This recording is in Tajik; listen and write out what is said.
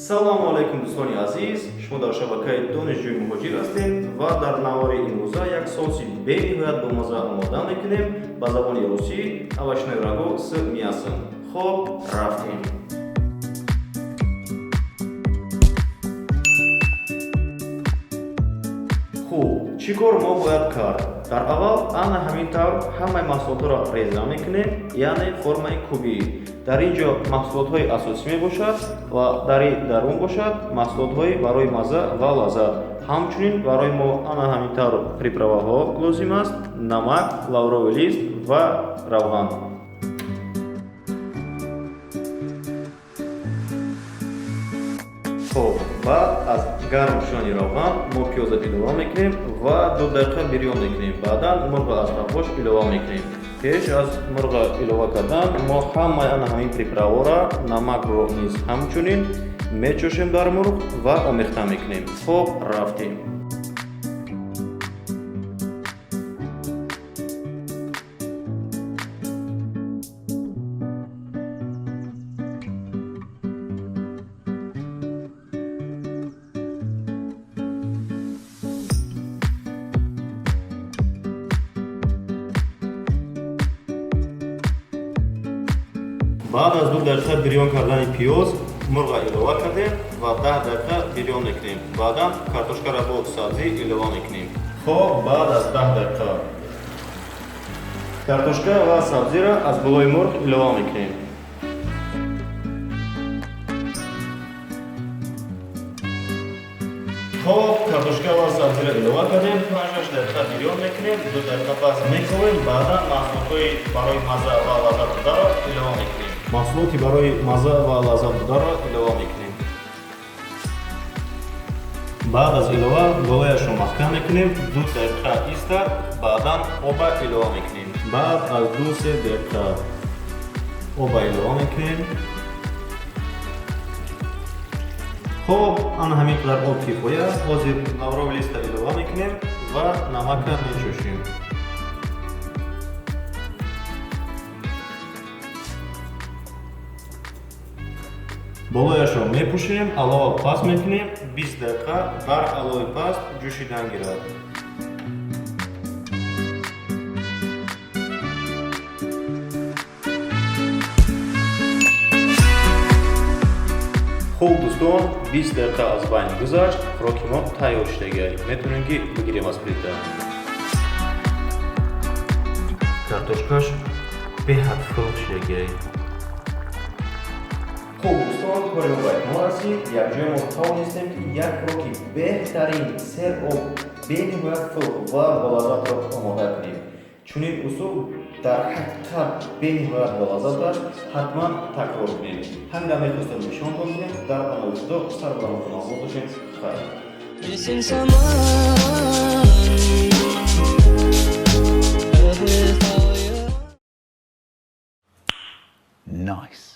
Салому алайкум, дӯстони азиз! Шумо дар шабакаи Донишҷӯи муҳоҷир ҳастем ва дар навори имрӯза як соуси бениҳоят бомазза омода мекунем, ба забони русӣ овощной рагу с мясом. Хоб, рафтем. Хуб, чӣ кор мо бояд кард? Дар аввал ана ҳамин тавр ҳамаи маҳсулотҳоро реза мекунем, яъне формаи кубӣ. Дар ин ҷо маҳсулотҳои асосӣ мебошад ва дар дарун бошад маҳсулотҳои барои мазза ва лаззат. Ҳамчунин барои мо ана ҳамин тавр приправаҳо лозим аст: намак, лавровый лист ва равған. Хоб, баъд аз гарм шудани равған мо пиёза илова мекунем ва 2 дақиқа бирён мекунем. Баъдан мурға аз қафош илова мекунем. Пеш аз мурға илова кардан мо ҳамаи ана ҳамин приправаро, намакро низ ҳамчунин мечошем дар мурғ ва омехта мекунем. Хоб, рафтем. Баъд аз 2 дақиқа бирён кардани пиёз мурға илова кардем ва 10 дақиқа бирён мекунем. Баъдан картошкаро бо сабзӣ илова мекунем. Хоб, баъд аз 10 дақиқа картошка ва сабзиро аз болои мурғ илова мекунем. Хоб, картошка ва сабзиро илова кардем, 5-6 дақиқа бирён мекунем, 2 дақиқа пас мековем. Баъдан маҳсулотҳои барои мазза ва лаззат бударо илова мекунем. Маҳсулоти барои мазза ва лаззат бударо илова мекунем. Баъд аз илова болояшро маҳкам мекунем, 2 дақиқа истад, баъдан оба илова мекунем. Баъд аз 2-3 дақиқа оба илова мекунем. Хоб, ана ҳамин қадар об кифоя. Ҳозир лавровый листа илова мекунем ва намака мечошем. Болояшро мепӯшем, алова паст мекунем, 20 дақиқа дар алови паст ҷӯшидан гирад. Хуб, дӯстон, 20 дақиқа аз байн гузашт, хӯроки мо тайёр шудагиай. Метавонем, ки бигирем аз плита. Картошкаш беҳад фурӯғ шудагиай. Хуб, дӯстон, кори мо ба итмом расид. Якҷоя мо тавонистем, ки як хӯроки беҳтарин, сероб, бениҳоят фурӯғ ва болаззатро омода кунем. Чунин усул дар ҳақиқат бениҳоят болаззат аст. Ҳатман такрор кунед. Ҳамина мехостем нишонтон диҳем. Дар паноҳи Худо, сарбаланд, хонавод бошед. Хайр. Missing someone. With all your Nice.